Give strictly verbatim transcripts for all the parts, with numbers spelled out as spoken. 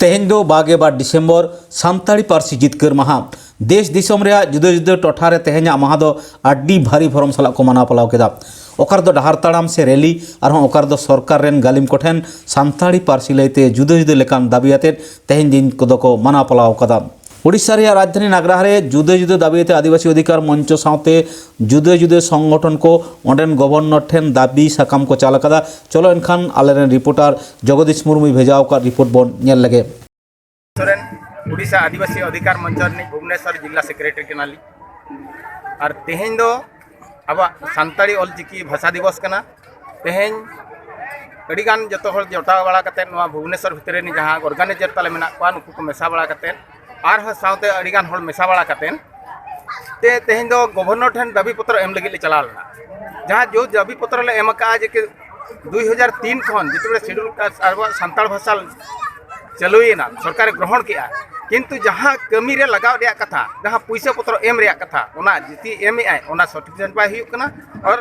ᱛᱮᱦᱮᱧ ᱫᱚ ᱵᱟᱜᱮ ᱵᱟᱨ ᱰᱤᱥᱮᱢᱵᱚᱨ, ᱥᱟᱱᱛᱟᱲᱤ ᱯᱟᱹᱨᱥᱤ ᱡᱤᱛᱠᱟᱹᱨ ᱢᱟᱦᱟ᱾ ᱫᱮᱥ ᱫᱤᱥᱚᱢ ᱨᱮᱭᱟᱜ ᱡᱩᱫᱟᱹ ᱡᱩᱫᱟᱹ ᱴᱚᱴᱷᱟ ᱨᱮ ᱛᱮᱦᱮᱧᱟᱜ ᱢᱟᱦᱟ ᱫᱚ ᱟᱹᱰᱤ ᱵᱷᱟᱹᱨᱤ ᱵᱷᱚᱨᱚᱢ ᱥᱟᱞᱟᱜ ᱠᱚ ᱢᱟᱱᱟᱣ ᱯᱟᱞᱟᱣ ᱠᱮᱫᱟ᱾ ᱚᱠᱟ ᱨᱮᱫᱚ ᱰᱟᱦᱟᱨ ᱛᱟᱲᱟᱢ ᱥᱮ ᱨᱮᱞᱤ, ᱟᱨᱦᱚᱸ ᱚᱠᱟ ᱨᱮᱫᱚ ᱥᱚᱨᱠᱟᱨ ᱨᱮᱱ ᱜᱟᱹᱞᱤᱢ ᱠᱚᱴᱷᱮᱱ ᱥᱟᱱᱛᱟᱲᱤ ᱯᱟᱹᱨᱥᱤ ᱞᱟᱹᱭᱛᱮ ᱡᱩᱫᱟᱹ ᱡᱩᱫᱟᱹ ᱞᱮᱠᱟᱱ ᱫᱟᱹᱵᱤ ᱟᱛᱮᱫ ᱛᱮᱦᱮᱧ ᱫᱤᱱ ᱠᱚᱫᱚ ᱠᱚ ᱢᱟᱱᱟᱣ ᱯᱟᱞᱟᱣ ᱠᱟᱫᱟ᱾ ᱳᱰᱤᱥᱟ ᱨᱮᱭᱟᱜ ᱨᱟᱡᱽᱫᱷᱟᱱᱤ ᱱᱟᱜᱽᱨᱟᱦᱟ ᱨᱮ ᱡᱩᱫᱟᱹ ᱡᱩᱫᱟᱹ ᱫᱟᱹᱵᱤ ᱟᱛᱮ ᱟᱹᱫᱤᱵᱟᱹᱥᱤ ᱚᱫᱷᱤᱠᱟᱨ ᱢᱚᱧᱪᱚ ᱥᱟᱶᱛᱮ ᱡᱩᱫᱟᱹ ᱡᱩᱫᱟᱹ ᱥᱚᱝᱜᱚᱴᱷᱚᱱ ᱠᱚ ᱚᱸᱰᱮᱱ ᱜᱚᱵᱷᱚᱨᱱᱚᱨ ᱴᱷᱮᱱ ᱫᱟᱹᱵᱤ ᱥᱟᱠᱟᱢ ᱠᱚ ᱪᱟᱞ ᱟᱠᱟᱫᱟ᱾ ᱪᱚᱞᱚ ᱮᱱᱠᱷᱟᱱ ᱟᱞᱮᱨᱮᱱ ᱨᱤᱯᱳᱨᱴᱟᱨ ᱡᱚᱜᱚᱫᱤᱥ ᱢᱩᱨᱢᱩᱭ ᱵᱷᱮᱡᱟ ᱟᱠᱟᱫ ᱨᱤᱯᱳᱨᱴ ᱵᱚᱱ ᱧᱮᱞ ᱞᱮᱜᱮ᱾ ᱥᱚᱨᱮᱱ, ᱩᱰᱤᱥᱟ ᱟᱹᱫᱤᱵᱟᱹᱥᱤ ᱚᱫᱷᱤᱠᱟᱨ ᱢᱚᱧᱪᱚ ᱨᱤᱱᱤᱡ ᱵᱷᱩᱵᱽᱱᱮᱥᱚᱨ ᱡᱤᱞᱟ ᱥᱮᱠᱨᱮᱴᱟᱨᱤ ᱠᱟᱱᱟᱞᱤᱧ᱾ ᱟᱨ ᱛᱮᱦᱮᱧ ᱫᱚ ᱟᱵᱚᱣᱟᱜ ᱥᱟᱱᱛᱟᱲᱤ ᱚᱞᱪᱤᱠᱤ ᱵᱷᱟᱥᱟ ᱫᱤᱵᱚᱥ ᱠᱟᱱᱟ᱾ ᱛᱮᱦᱮᱧ ᱟᱹᱰᱤᱜᱟᱱ ᱡᱚᱛᱚ ᱦᱚᱲ ᱡᱚᱴᱟᱣ ᱵᱟᱲᱟ ᱠᱟᱛᱮᱫ, ᱱᱚᱣᱟ ᱵᱷᱩᱵᱽᱱᱮᱥᱚᱨ ᱵᱷᱤᱛᱨᱤ ᱨᱤᱱ ᱡᱟᱦᱟᱸ ᱚᱨᱜᱟᱱᱟᱭᱡᱟᱨ ᱛᱟᱞᱮ ᱢᱮᱱᱟᱜ ᱠᱚᱣᱟ, ᱱᱩᱠᱩ ᱠᱚ ᱢᱮᱥᱟ ᱵᱟᱲᱟ ᱠᱟᱛᱮᱫ, ᱟᱨᱦᱚᱸ ᱥᱟᱶᱛᱮ ᱟᱹᱰᱤᱜᱟᱱ ᱦᱚᱲ ᱢᱮᱥᱟ ᱵᱟᱲᱟ ᱠᱟᱛᱮᱫ, ᱛᱮ ᱛᱮᱦᱮᱧ ᱫᱚ ᱜᱚᱵᱷᱚᱨᱱᱚᱨ ᱴᱷᱮᱱ ᱫᱟᱹᱵᱤ ᱯᱚᱛᱨᱚ ᱮᱢ ᱞᱟᱹᱜᱤᱫ ᱞᱮ ᱪᱟᱞᱟᱣ ᱞᱮᱱᱟ᱾ ᱡᱟᱦᱟᱸ ᱡᱚ ᱫᱟᱹᱵᱤ ᱯᱚᱛᱨᱚ ᱞᱮ ᱮᱢ ᱟᱠᱟᱫᱼᱟ ᱡᱮ ᱠᱤ ᱫᱩᱭ ᱦᱟᱡᱟᱨ ᱛᱤᱱ ᱠᱷᱚᱱ ᱡᱮᱛᱮ ᱵᱮᱲᱟ ᱥᱤᱰᱩᱞ ᱠᱟᱥᱴ ᱟᱵᱚᱣᱟᱜ ᱥᱟᱱᱛᱟᱲ ᱵᱷᱟᱥᱟ ᱪᱟᱹᱞᱩᱭᱮᱱᱟ, ᱥᱚᱨᱠᱟᱨᱮ ᱜᱨᱚᱦᱚᱱ ᱠᱮᱜᱼᱟ, ᱠᱤᱱᱛᱩ ᱡᱟᱦᱟᱸ ᱠᱟᱹᱢᱤ ᱨᱮ ᱞᱟᱜᱟᱣ ᱨᱮᱭᱟᱜ ᱠᱟᱛᱷᱟ, ᱡᱟᱦᱟᱸ ᱯᱩᱭᱥᱟᱹ ᱯᱚᱛᱨᱚ ᱮᱢ ᱨᱮᱭᱟᱜ ᱠᱟᱛᱷᱟ, ᱚᱱᱟ ᱡᱩᱫᱤ ᱮᱢᱮᱜᱼᱟᱭ, ᱚᱱᱟ ᱥᱚᱴᱷᱤᱠ ᱵᱟᱭ ᱦᱩᱭᱩᱜ ᱠᱟᱱᱟ᱾ ᱟᱨ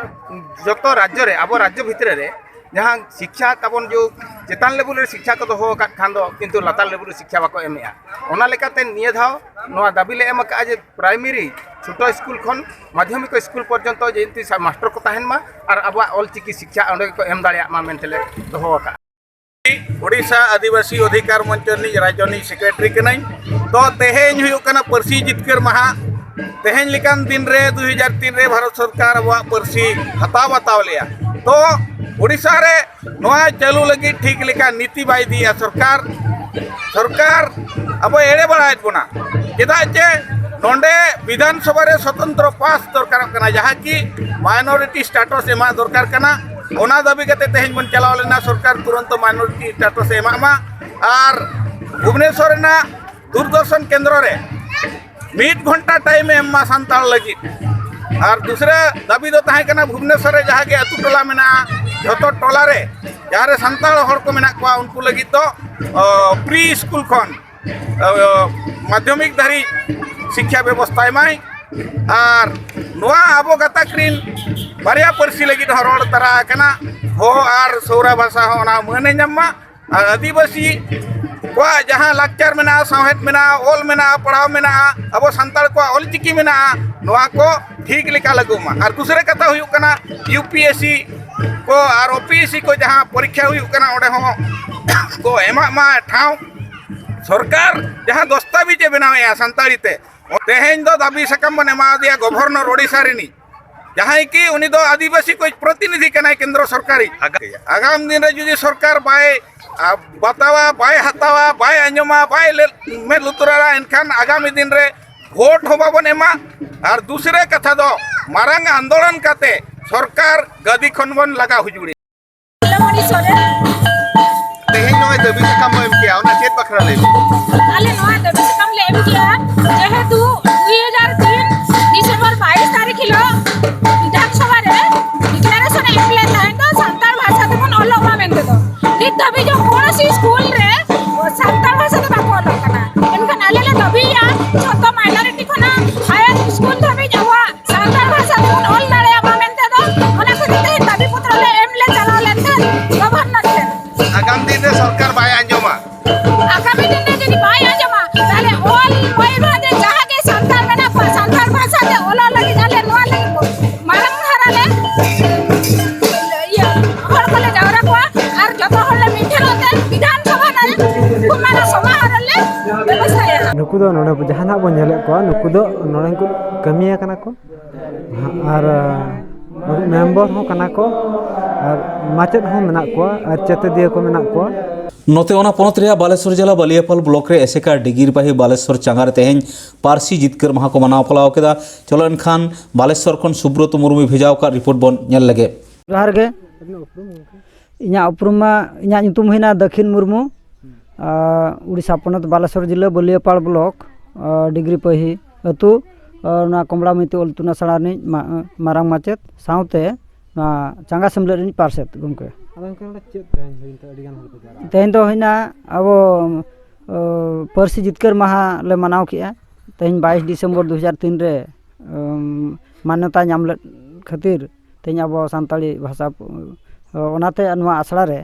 ᱡᱚᱛᱚ ᱨᱟᱡᱽᱡᱚ ᱨᱮ, ᱟᱵᱚ ᱨᱟᱡᱽᱡᱚ ᱵᱷᱤᱛᱨᱤ ᱨᱮ ᱡᱟᱦᱟᱸ ᱥᱤᱠᱠᱷᱟ ᱛᱟᱵᱚᱱ ᱡᱚ ᱪᱮᱛᱟᱱ ᱞᱮᱵᱮᱞ ᱨᱮ ᱥᱤᱠᱠᱷᱟ ᱠᱚ ᱫᱚᱦᱚ ᱟᱠᱟᱫ ᱠᱷᱟᱱ ᱫᱚ, ᱠᱤᱱᱛᱩ ᱞᱟᱛᱟᱨ ᱞᱮᱵᱮᱞ ᱨᱮ ᱥᱤᱠᱠᱷᱟ ᱵᱟᱠᱚ ᱮᱢᱮᱜᱼᱟ᱾ ᱚᱱᱟ ᱞᱮᱠᱟᱛᱮ ᱱᱤᱭᱟᱹ ᱫᱷᱟᱣ ᱱᱚᱣᱟ ᱫᱟᱹᱵᱤ ᱞᱮ ᱮᱢ ᱟᱠᱟᱫᱼᱟ ᱡᱮ ᱯᱨᱟᱭᱢᱟᱨᱤ, ᱪᱷᱳᱴᱳ ᱥᱠᱩᱞ ᱠᱷᱚᱱ ᱢᱟᱫᱽᱫᱷᱚᱢᱤᱠ ᱥᱠᱩᱞ ᱯᱚᱨᱡᱚᱱᱛᱚ ᱡᱮ ᱢᱟᱥᱴᱟᱨ ᱠᱚ ᱛᱟᱦᱮᱱ ᱢᱟ ᱟᱨ ᱟᱵᱚᱣᱟᱜ ᱚᱞᱪᱤᱠᱤ ᱥᱤᱠᱠᱷᱟ ᱚᱸᱰᱮ ᱜᱮᱠᱚ ᱮᱢ ᱫᱟᱲᱮᱭᱟᱜ ᱢᱟ ᱢᱮᱱᱛᱮ ᱞᱮ ᱫᱚᱦᱚ ᱟᱠᱟᱫᱼᱟ᱾ ᱳᱰᱤᱥᱟ ᱟᱹᱫᱤᱵᱟᱹᱥᱤ ᱚᱫᱷᱤᱠᱟᱨ ᱢᱚᱧᱪᱚ ᱨᱤᱱᱤᱡ ᱨᱟᱡᱽᱡᱚ ᱨᱤᱱᱤᱡ ᱥᱮᱠᱨᱮᱴᱟᱨᱤ ᱠᱟᱹᱱᱟᱹᱧ᱾ ᱛᱚ, ᱛᱮᱦᱮᱧ ᱦᱩᱭᱩᱜ ᱠᱟᱱᱟ ᱯᱟᱹᱨᱥᱤ ᱡᱤᱛᱠᱟᱹᱨ ᱢᱟᱦᱟ᱾ ᱛᱮᱦᱮᱧ ᱞᱮᱠᱟᱱ ᱫᱤᱱ ᱨᱮ, ᱫᱩ ᱦᱟᱡᱟᱨ ᱛᱤᱱ ᱨᱮ ᱵᱷᱟᱨᱚᱛ ᱥᱚᱨᱠᱟᱨ ᱟᱵᱚᱣᱟᱜ ᱯᱟᱹᱨᱥᱤ ᱦᱟᱛᱟᱣ ᱵᱟᱛᱟᱣ ᱞᱮᱭᱟ᱾ ᱛᱚ, ᱳᱰᱤᱥᱟ ᱨᱮ ᱱᱚᱣᱟ ᱪᱟᱹᱞᱩ ᱞᱟᱹᱜᱤᱫ ᱴᱷᱤᱠ ᱞᱮᱠᱟ ᱱᱤᱛᱤ ᱵᱟᱭ ᱤᱫᱤᱭᱮᱫᱼᱟ ᱥᱚᱨᱠᱟᱨ᱾ ᱥᱚᱨᱠᱟᱨ ᱟᱵᱚᱭ ᱮᱲᱮ ᱵᱟᱲᱟᱭᱮᱫ ᱵᱚᱱᱟ᱾ ᱪᱮᱫᱟᱜ ᱪᱮ ᱱᱚᱰᱮ ᱵᱤᱫᱷᱟᱱ ᱥᱚᱵᱷᱟ ᱨᱮ ᱥᱚᱛᱚᱱᱛᱨᱚ ᱯᱟᱥ ᱫᱚᱨᱠᱟᱨᱚᱜ ᱠᱟᱱᱟ, ᱡᱟᱦᱟᱸ ᱠᱤ ᱢᱟᱭᱱᱚᱨᱤᱴᱤ ᱥᱴᱮᱴᱟᱥ ᱮᱢᱟᱜ ᱫᱚᱨᱠᱟᱨ ᱠᱟᱱᱟ᱾ ᱚᱱᱟ ᱫᱟᱹᱵᱤ ᱠᱟᱛᱮ ᱛᱮᱦᱮᱧ ᱵᱚᱱ ᱪᱟᱞᱟᱣ ᱞᱮᱱᱟ, ᱥᱚᱨᱠᱟᱨ ᱛᱩᱨᱚᱱᱛ ᱢᱟᱭᱱᱚᱨᱤᱴᱤ ᱥᱴᱮᱴᱟᱥ ᱮ ᱮᱢᱟᱜ ᱢᱟ᱾ ᱟᱨ ᱵᱷᱩᱵᱽᱱᱮᱥᱚᱨ ᱨᱮᱱᱟᱜ ᱫᱩᱨᱫᱚᱨᱥᱚᱱ ᱠᱮᱱᱫᱨᱚ ᱨᱮ ᱢᱤᱫ ᱜᱷᱚᱱᱴᱟ ᱴᱟᱭᱤᱢ ᱮ ᱮᱢ ᱢᱟ ᱥᱟᱱᱛᱟᱲ ᱞᱟᱹᱜᱤᱫ᱾ ᱟᱨ ᱫᱩᱥᱨᱟᱹ ᱫᱟᱹᱵᱤ ᱫᱚ ᱛᱟᱦᱮᱸ ᱠᱟᱱᱟ, ᱵᱷᱩᱵᱽᱱᱮᱥᱚᱨ ᱨᱮ ᱡᱟᱦᱟᱸ ᱜᱮ ᱟᱹᱛᱩ ᱴᱚᱞᱟ ᱢᱮᱱᱟᱜᱼᱟ, ᱡᱷᱚᱛᱚ ᱴᱚᱞᱟ ᱨᱮ ᱡᱟᱦᱟᱸ ᱨᱮ ᱥᱟᱱᱛᱟᱲ ᱦᱚᱲ ᱠᱚ ᱢᱮᱱᱟᱜ ᱠᱚᱣᱟ, ᱩᱱᱠᱩ ᱞᱟᱹᱜᱤᱫ ᱫᱚ, ᱚ, ᱯᱨᱤ ᱥᱠᱩᱞ ᱠᱷᱚᱱ, ᱚ, ᱢᱟᱫᱽᱫᱷᱚᱢᱤᱠ ᱫᱷᱟᱹᱨᱤᱡ ᱥᱤᱠᱠᱷᱟ ᱵᱮᱵᱚᱥᱛᱷᱟᱭ ᱢᱟᱭ᱾ ᱟᱨ ᱱᱚᱣᱟ ᱟᱵᱚ ᱜᱟᱛᱟᱠ ᱨᱤᱱ ᱵᱟᱨᱭᱟ ᱯᱟᱹᱨᱥᱤ ᱞᱟᱹᱜᱤᱫ ᱦᱚᱸ ᱨᱚᱲ ᱛᱟᱨᱟ ᱟᱠᱟᱱᱟ, ᱦᱳ ᱟᱨ ᱥᱳᱣᱨᱟ ᱵᱷᱟᱥᱟ ᱦᱚᱸ ᱚᱱᱟ ᱢᱟᱹᱱ ᱮ ᱧᱟᱢ ᱢᱟ᱾ ᱟᱨ ᱟᱹᱫᱤᱵᱟᱹᱥᱤ ᱠᱚᱣᱟᱜ ᱡᱟᱦᱟᱸ ᱞᱟᱠᱪᱟᱨ ᱢᱮᱱᱟᱜᱼᱟ, ᱥᱟᱶᱦᱮᱫ ᱢᱮᱱᱟᱜᱼᱟ, ᱚᱞ ᱢᱮᱱᱟᱜᱼᱟ, ᱯᱟᱲᱦᱟᱣ ᱢᱮᱱᱟᱜᱼᱟ, ᱟᱵᱚ ᱥᱟᱱᱛᱟᱲ ᱠᱚᱣᱟᱜ ᱚᱞᱪᱤᱠᱤ ᱢᱮᱱᱟᱜᱼᱟ, ᱱᱚᱣᱟ ᱠᱚ ᱴᱷᱤᱠ ᱞᱮᱠᱟ ᱞᱟᱹᱜᱩᱜ ᱢᱟ᱾ ᱟᱨ ᱫᱩᱥᱨᱟᱹ ᱠᱟᱛᱷᱟ ᱦᱩᱭᱩᱜ ᱠᱟᱱᱟ, ᱤᱭᱩ ᱯᱤ ᱮᱥ ᱥᱤ ᱠᱚ ᱟᱨ ᱳ ᱯᱤ ᱮᱥ ᱥᱤ ᱠᱚ ᱡᱟᱦᱟᱸ ᱯᱚᱨᱤᱠᱠᱷᱟ ᱦᱩᱭᱩᱜ ᱠᱟᱱᱟ, ᱚᱸᱰᱮ ᱦᱚᱸ ᱠᱚ ᱮᱢᱟᱜ ᱢᱟ ᱴᱷᱟᱶ᱾ ᱥᱚᱨᱠᱟᱨ ᱡᱟᱦᱟᱸ ᱫᱚᱥᱛᱟᱵᱤᱡ ᱮ ᱵᱮᱱᱟᱣᱮᱫᱼᱟ ᱥᱟᱱᱛᱟᱲᱤ ᱛᱮ, ᱛᱮᱦᱮᱧ ᱫᱚ ᱫᱟᱹᱵᱤ ᱥᱟᱠᱟᱢ ᱵᱚᱱ ᱮᱢᱟᱣᱟᱫᱮᱭᱟ ᱜᱚᱵᱷᱚᱨᱱᱚᱨ ᱳᱰᱤᱥᱟ ᱨᱤᱱᱤᱡ, ᱡᱟᱦᱟᱸᱭ ᱠᱤ ᱩᱱᱤ ᱫᱚ ᱟᱹᱫᱤᱵᱟᱹᱥᱤ ᱠᱚ ᱯᱨᱚᱛᱤᱱᱤᱫᱷᱤ ᱠᱟᱱᱟᱭ ᱠᱮᱱᱫᱨᱚ ᱥᱚᱨᱠᱟᱨᱤᱡ᱾ ᱟᱜᱟᱢ ᱫᱤᱱ ᱨᱮ ᱡᱩᱫᱤ ᱥᱚᱨᱠᱟᱨ ᱵᱟᱭ, ᱟ, ᱵᱟᱛᱟᱣᱟ, ᱵᱟᱭ ᱦᱟᱛᱟᱣᱟ, ᱵᱟᱭ ᱟᱸᱡᱚᱢᱟ, ᱵᱟᱭ ᱞᱮ-, ᱢᱮᱫ ᱞᱩᱛᱩᱨᱟᱜᱼᱟ, ᱮᱱᱠᱷᱟᱱ ᱟᱜᱟᱢᱤ ᱫᱤᱱ ᱨᱮ ᱵᱷᱳᱴ ᱦᱚᱸ ᱵᱟᱵᱚᱱ ᱮᱢᱟ᱾ ᱟᱨ ᱫᱩᱥᱨᱟᱹ ᱠᱟᱛᱷᱟ ᱫᱚ, ᱢᱟᱨᱟᱝ ᱟᱱᱫᱳᱞᱚᱱ ᱠᱟᱛᱮ ᱥᱚᱨᱠᱟᱨ ᱜᱟᱹᱫᱤ ᱠᱷᱚᱱ ᱵᱚᱱ ᱞᱟᱜᱟ ᱦᱩᱡᱩᱲᱮ᱾ ᱯᱷᱩᱞᱚᱢᱚᱱᱤ ᱥᱚᱨᱮᱱ᱾ ᱛᱮᱦᱮᱧ ᱱᱚᱜᱼᱚᱭ ᱫᱟᱹᱵᱤ ᱥᱟᱠᱟᱢ ᱵᱚ ᱮᱢ ᱠᱮᱜᱼᱟ, ᱚᱱᱟ ᱪᱮᱫ ᱵᱟᱠᱷᱨᱟ ᱞᱟᱹᱭ ᱢᱮ? ᱟᱞᱮ ᱱᱚᱣᱟ ᱫᱟᱹᱵᱤ ᱥᱟᱠᱟᱢ ᱞᱮ ᱮᱢ ᱠᱮᱜᱼᱟ, ᱡᱮᱦᱮᱛᱩ ᱫᱩᱭ ᱦᱟᱡᱟᱨ ᱛᱤᱱ ᱰᱤᱥᱮᱢᱵᱚᱨ ᱵᱟᱭᱤᱥ ᱛᱟᱹᱨᱤᱠᱷ ᱦᱤᱞᱳᱜ ᱵᱤᱫᱷᱟᱱ ᱥᱚᱵᱷᱟ ᱨᱮ declaration ᱮ ᱮᱢ ᱞᱮᱫ ᱛᱟᱦᱮᱸᱫ ᱫᱚ ᱥᱟᱱᱛᱟᱲ ᱵᱷᱟᱥᱟ ᱛᱮᱵᱚᱱ ᱚᱞᱚᱜ ᱢᱟ ᱢᱮᱱᱛᱮ ᱫᱚ᱾ ᱱᱤᱛ ᱫᱷᱟᱹᱵᱤᱡ ᱦᱚᱸ ᱠᱳᱱᱳ ᱥᱤᱥ ᱥᱠᱩᱞ ᱨᱮ ᱥᱟᱱᱛᱟᱲ ᱵᱷᱟᱥᱟ ᱛᱮ ᱵᱟᱠᱚ ᱚᱞᱚᱜ ᱠᱟᱱᱟ᱾ ᱮᱱᱠᱷᱟᱱ ᱟᱞᱮ ᱞᱮ ᱫᱟᱹᱵᱤᱭᱟ ᱡᱷᱚᱛᱚ minority ᱠᱷᱚᱱᱟᱜ higher ᱥᱠᱩᱞ ᱫᱷᱟᱹᱵᱤᱡ ᱟᱵᱚᱣᱟᱜ ᱥᱟᱱᱛᱟᱲ ᱵᱷᱟᱥᱟ ᱛᱮᱵᱚᱱ ᱚᱞ ᱫᱟᱲᱮᱭᱟᱜ ᱢᱟ ᱢᱮᱱᱛᱮ ᱫᱚ, ᱚᱱᱟ ᱠᱷᱟᱹᱛᱤᱨ ᱛᱮ ᱫᱟᱹᱵᱤ ᱯᱚᱛᱨᱚ ᱞᱮ ᱮᱢ ᱞᱮ ᱪᱟᱞᱟᱣ ᱞᱮᱱ ᱛᱟᱦᱮᱸᱫ ᱜᱚᱵᱷᱚᱨᱱᱚᱨ ᱴᱷᱮᱱ᱾ ᱟᱜᱟᱢ ᱫᱤᱱ ᱨᱮ ᱥᱚᱨᱠᱟᱨ ᱵᱟᱭ ᱟᱸᱡᱚᱢᱟ᱾ ᱟᱜᱟᱢᱤ ᱫᱤᱱ ᱨᱮ ᱡᱩᱫᱤ ᱵᱟᱭ ᱟᱸᱡᱚᱢᱟ, ᱛᱟᱦᱞᱮ ᱚᱞ ᱢᱚᱭᱩᱨᱵᱷᱚᱸᱡᱽ ᱨᱮ ᱡᱟᱦᱟᱸ ᱜᱮ ᱥᱟᱱᱛᱟᱲ ᱢᱮᱱᱟᱜ ᱠᱚᱣᱟ, ᱥᱟᱱᱛᱟᱲ ᱵᱷᱟᱥᱟ ᱛᱮ ᱚᱞᱚᱜ ᱞᱟᱹᱜᱤᱫ ᱟᱞᱮ ᱱᱚᱣᱟ ᱞᱟᱹᱜᱤᱫ ᱢᱟᱨᱟᱝ ᱫᱷᱟᱨᱟ ᱞᱮ, ᱤᱭᱟᱹ, ᱦᱚᱲ ᱠᱚᱞᱮ ᱡᱟᱣᱨᱟ ᱠᱚᱣᱟ ᱟᱨ ᱡᱚᱛᱚ ᱦᱚᱲ ᱞᱮ ᱢᱤᱫ ᱴᱷᱮᱱᱚᱜ ᱛᱮ ᱵᱤᱫᱷᱟᱱ ᱥᱚᱵᱷᱟ ᱨᱮ ᱠᱷᱩᱵ ᱢᱟᱨᱟᱝ ᱥᱚᱢᱟᱦᱟᱨᱚᱱ ᱞᱮ ᱵᱮᱵᱚᱥᱛᱷᱟᱭᱟ᱾ ᱱᱩᱠᱩ ᱫᱚ ᱱᱚᱰᱮ ᱡᱟᱦᱟᱱᱟᱜ ᱵᱚᱱ ᱧᱮᱞᱮᱫ ᱠᱚᱣᱟ, ᱱᱩᱠᱩ ᱫᱚ ᱱᱚᱰᱮ ᱠᱚ ᱠᱟᱹᱢᱤᱭᱟ ᱠᱟᱱᱟ ᱠᱚ᱾ ᱟᱨ ᱢᱮᱢᱵᱚᱨ ᱦᱚᱸ ᱠᱟᱱᱟ ᱠᱚ ᱟᱨ ᱢᱟᱪᱮᱫ ᱦᱚᱸ ᱢᱮᱱᱟᱜ ᱠᱚᱣᱟ ᱟᱨ ᱪᱮᱛᱮᱫᱤᱭᱟᱹ ᱠᱚ ᱢᱮᱱᱟᱜ ᱠᱚᱣᱟ᱾ ᱱᱚᱛᱮ ᱚᱱᱟ ᱯᱚᱱᱚᱛ ᱨᱮᱭᱟᱜ ᱵᱟᱞᱮᱥᱚᱨ ᱡᱮᱞᱟ ᱵᱟᱹᱞᱤᱭᱟᱯᱟᱞ ᱵᱞᱚᱠ ᱨᱮ ᱮᱥᱮᱠᱟ ᱰᱤᱜᱤᱨ ᱯᱟᱹᱦᱤ ᱵᱟᱞᱮᱥᱚᱨ ᱪᱟᱸᱜᱟ ᱨᱮ ᱛᱮᱦᱮᱧ ᱯᱟᱹᱨᱥᱤ ᱡᱤᱛᱠᱟᱹᱨ ᱢᱟᱦᱟ ᱠᱚ ᱢᱟᱱᱟᱣ ᱯᱟᱞᱟᱣ ᱠᱮᱫᱟ᱾ ᱪᱚᱞᱚ ᱮᱱᱠᱷᱟᱱ ᱵᱟᱞᱮᱥᱚᱨ ᱠᱷᱚᱱ ᱥᱩᱵᱨᱚᱛ ᱢᱩᱨᱢᱩᱭ ᱵᱷᱮᱡᱟ ᱟᱠᱟᱫ ᱨᱤᱯᱳᱨᱴ ᱵᱚᱱ ᱧᱮᱞ ᱞᱮᱜᱮ᱾ ᱡᱚᱦᱟᱨ ᱜᱮ᱾ ᱤᱧᱟᱹᱜ ᱩᱯᱨᱩᱢ ᱢᱟ, ᱤᱧᱟᱹᱜ ᱧᱩᱛᱩᱢ ᱦᱩᱭᱱᱟ ᱫᱟᱹᱠᱷᱤᱱ ᱢᱩᱨᱢᱩ᱾ ᱟᱨ ᱩᱲᱤᱥᱥᱟ ᱯᱚᱱᱚᱛ ᱵᱟᱞᱮᱥᱚᱨ ᱡᱤᱞᱟᱹ ᱵᱟᱹᱞᱤᱭᱟᱹᱯᱟᱲ ᱵᱞᱚᱠ, ᱟᱨ ᱰᱤᱜᱽᱨᱤ ᱯᱟᱹᱦᱤ ᱟᱹᱛᱩ, ᱟᱨ ᱱᱚᱣᱟ ᱠᱚᱢᱲᱟ ᱢᱟᱹᱭᱛᱤ ᱚᱞ ᱤᱛᱩᱱ ᱟᱥᱲᱟ ᱨᱤᱱᱤᱡ ᱢᱟ-, ᱢᱟᱨᱟᱝ ᱢᱟᱪᱮᱫ ᱥᱟᱶᱛᱮ ᱱᱚᱣᱟ ᱪᱟᱸᱜᱟ ᱥᱮᱢᱞᱮᱫ ᱨᱤᱱᱤᱡ ᱯᱟᱨᱥᱮᱛ ᱜᱚᱢᱠᱮ᱾ ᱟᱫᱚ ᱜᱚᱢᱠᱮ, ᱱᱚᱰᱮ ᱪᱮᱫ ᱛᱮᱦᱮᱧ ᱦᱩᱭᱮᱱ ᱛᱮ ᱟᱹᱰᱤ ᱜᱟᱱ ᱦᱚᱲ ᱠᱚ ᱡᱟᱣᱨᱟ ᱟᱠᱟᱱᱟ? ᱛᱮᱦᱮᱧ ᱫᱚ ᱦᱩᱭᱱᱟ ᱟᱵᱚ, ᱚ, ᱯᱟᱹᱨᱥᱤ ᱡᱤᱛᱠᱟᱹᱨ ᱢᱟᱦᱟ ᱞᱮ ᱢᱟᱱᱟᱣ ᱠᱮᱜᱼᱟ᱾ ᱛᱮᱦᱮᱧ ᱵᱟᱭᱤᱥ ᱰᱤᱥᱮᱢᱵᱚᱨ ᱫᱩ ᱦᱟᱡᱟᱨ ᱛᱤᱱ ᱨᱮ, ᱚᱢ, ᱢᱟᱱᱱᱚᱛᱟ ᱧᱟᱢ ᱞᱮᱫ ᱠᱷᱟᱹᱛᱤᱨ ᱛᱮᱦᱮᱧ ᱟᱵᱚ ᱥᱟᱱᱛᱟᱲᱤ ᱵᱷᱟᱥᱟ, ᱚ, ᱚᱱᱟᱛᱮ ᱱᱚᱣᱟ ᱟᱥᱲᱟ ᱨᱮ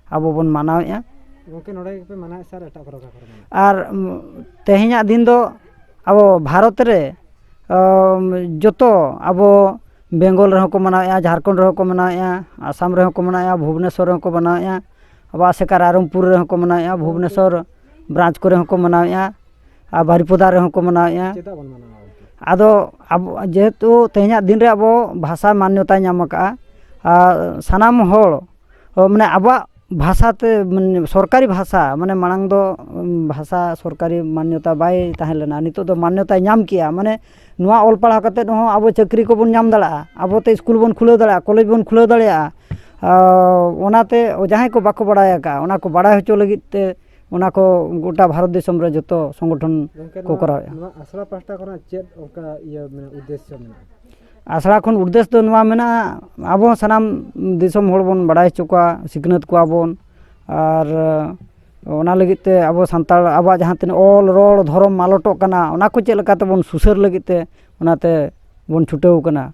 ᱟᱵᱚ ᱵᱚᱱ ᱢᱟᱱᱟᱣᱮᱫᱼᱟ᱾ ᱜᱚᱢᱠᱮ, ᱱᱚᱰᱮ ᱜᱮᱯᱮ ᱢᱟᱱᱟᱣᱮᱫ ᱥᱮ ᱟᱨ ᱮᱴᱟᱜ ᱠᱚᱨᱮ, ᱚᱠᱟ ᱠᱚᱨᱮ ᱢᱟᱱᱟᱣ? ᱟᱨ ᱩᱢ, ᱛᱮᱦᱮᱧᱟᱜ ᱫᱤᱱ ᱫᱚ ᱟᱵᱚ ᱵᱷᱟᱨᱚᱛ ᱨᱮ ᱟᱢ, ᱡᱚᱛᱚ ᱟᱵᱚ ᱵᱮᱝᱜᱚᱞ ᱨᱮᱦᱚᱸ ᱠᱚ ᱢᱟᱱᱟᱣᱮᱫᱼᱟ, ᱡᱷᱟᱲᱠᱷᱚᱸᱰ ᱨᱮᱦᱚᱸ ᱠᱚ ᱢᱟᱱᱟᱣᱮᱫᱼᱟ, ᱟᱥᱟᱢ ᱨᱮᱦᱚᱸ ᱠᱚ ᱢᱟᱱᱟᱣᱮᱫᱼᱟ, ᱵᱷᱩᱵᱽᱱᱮᱥᱚᱨ ᱨᱮᱦᱚᱸ ᱠᱚ ᱢᱟᱱᱟᱣᱮᱫᱼᱟ, ᱟᱵᱚ ᱟᱥᱮᱠᱟ ᱨᱟᱭᱨᱚᱝᱯᱩᱨ ᱨᱮᱦᱚᱸ ᱠᱚ ᱢᱟᱱᱟᱣᱮᱫᱼᱟ, ᱵᱷᱩᱵᱽᱱᱮᱥᱚᱨ ᱵᱨᱟᱧᱪ ᱠᱚᱨᱮ ᱦᱚᱸᱠᱚ ᱢᱟᱱᱟᱣᱮᱫᱼᱟ, ᱟᱨ ᱵᱟᱨᱤᱯᱚᱫᱟ ᱨᱮᱦᱚᱸ ᱠᱚ ᱢᱟᱱᱟᱣᱮᱫᱼᱟ᱾ ᱪᱮᱫᱟᱜ ᱵᱚᱱ ᱢᱟᱱᱟᱣᱟ ᱜᱚᱢᱠᱮ? ᱟᱫᱚ ᱟᱵᱚ ᱡᱮᱦᱮᱛᱩ ᱛᱮᱦᱮᱧᱟᱜ ᱫᱤᱱ ᱨᱮ ᱟᱵᱚ ᱵᱷᱟᱥᱟ ᱢᱟᱱᱭᱚᱛᱟᱭ ᱧᱟᱢ ᱟᱠᱟᱫᱼᱟ, ᱟᱨ ᱥᱟᱱᱟᱢ ᱦᱚᱲ ᱚ, ᱢᱟᱱᱮ ᱟᱵᱚᱣᱟᱜ ᱵᱷᱟᱥᱟ ᱛᱮ, ᱢᱟᱱᱮ ᱥᱚᱨᱠᱟᱨᱤ ᱵᱷᱟᱥᱟ, ᱢᱟᱱᱮ ᱢᱟᱲᱟᱝ ᱫᱚ ᱩᱢ, ᱵᱷᱟᱥᱟ ᱥᱚᱨᱠᱟᱨᱤ ᱢᱟᱱᱭᱚᱛᱟ ᱵᱟᱭ ᱛᱟᱦᱮᱸ ᱞᱮᱱᱟ, ᱱᱤᱛᱚᱜ ᱫᱚ ᱢᱟᱱᱭᱚᱛᱟᱭ ᱧᱟᱢ ᱠᱮᱜᱼᱟ᱾ ᱢᱟᱱᱮ ᱱᱚᱣᱟ ᱚᱞ ᱯᱟᱲᱦᱟᱣ ᱠᱟᱛᱮᱫ ᱦᱚᱸ ᱟᱵᱚ ᱪᱟᱹᱠᱨᱤ ᱠᱚᱵᱚᱱ ᱧᱟᱢ ᱫᱟᱲᱮᱭᱟᱜᱼᱟ, ᱟᱵᱚᱛᱮ ᱥᱠᱩᱞ ᱵᱚᱱ ᱠᱷᱩᱞᱟᱹᱣ ᱫᱟᱲᱮᱭᱟᱜᱼᱟ, ᱠᱚᱞᱮᱡᱽ ᱵᱚᱱ ᱠᱷᱩᱞᱟᱹᱣ ᱫᱟᱲᱮᱭᱟᱜᱼᱟ᱾ ᱟᱨ ᱚᱱᱟᱛᱮ ᱡᱟᱦᱟᱸᱭ ᱠᱚ ᱵᱟᱠᱚ ᱵᱟᱲᱟᱭ ᱟᱠᱟᱫᱼᱟ, ᱚᱱᱟ ᱠᱚ ᱵᱟᱲᱟᱭ ᱦᱚᱪᱚ ᱞᱟᱹᱜᱤᱫ ᱛᱮ ᱚᱱᱟ ᱠᱚ ᱜᱚᱴᱟ ᱵᱷᱟᱨᱚᱛ ᱫᱤᱥᱚᱢ ᱨᱮ ᱡᱚᱛᱚ ᱥᱚᱝᱜᱚᱴᱷᱚᱱ ᱜᱚᱢᱠᱮ, ᱠᱚ ᱱᱚᱣᱟ, ᱠᱚᱨᱟᱣᱮᱫᱼᱟ᱾ ᱱᱚᱣᱟ ᱟᱥᱲᱟ ᱯᱟᱦᱴᱟ ᱠᱷᱚᱱᱟᱜ ᱪᱮᱫ ᱚᱱᱠᱟ ᱤᱭᱟᱹ ᱢᱮᱱᱟᱜᱼᱟ, ᱩᱫᱽᱫᱮᱥᱥᱚ ᱢᱮᱱᱟᱜᱼᱟ? ᱟᱥᱲᱟ ᱠᱷᱚᱱ ᱩᱫᱽᱫᱮᱥ ᱫᱚ ᱱᱚᱣᱟ ᱢᱮᱱᱟᱜᱼᱟ, ᱟᱵᱚ ᱦᱚᱸ ᱥᱟᱱᱟᱢ ᱫᱤᱥᱚᱢ ᱦᱚᱲ ᱵᱚᱱ ᱵᱟᱲᱟᱭ ᱦᱚᱪᱚ ᱠᱚᱣᱟ, ᱥᱤᱠᱷᱱᱟᱹᱛ ᱠᱚᱣᱟ ᱵᱚᱱ, ᱟᱨ ᱚᱱᱟ ᱞᱟᱹᱜᱤᱫ ᱛᱮ ᱟᱵᱚ ᱥᱟᱱᱛᱟᱲ ᱟᱵᱚᱣᱟᱜ ᱡᱟᱦᱟᱸ ᱛᱤᱱᱟᱹᱜ ᱚᱞ, ᱨᱚᱲ, ᱫᱷᱚᱨᱚᱢ ᱢᱟᱞᱚᱴᱚᱜ ᱠᱟᱱᱟ, ᱚᱱᱟ ᱠᱚ ᱪᱮᱫ ᱞᱮᱠᱟ ᱛᱮᱵᱚᱱ ᱥᱩᱥᱟᱹᱨ ᱞᱟᱹᱜᱤᱫ ᱛᱮ ᱚᱱᱟᱛᱮ ᱵᱚᱱ ᱪᱷᱩᱴᱟᱹᱣ ᱠᱟᱱᱟ᱾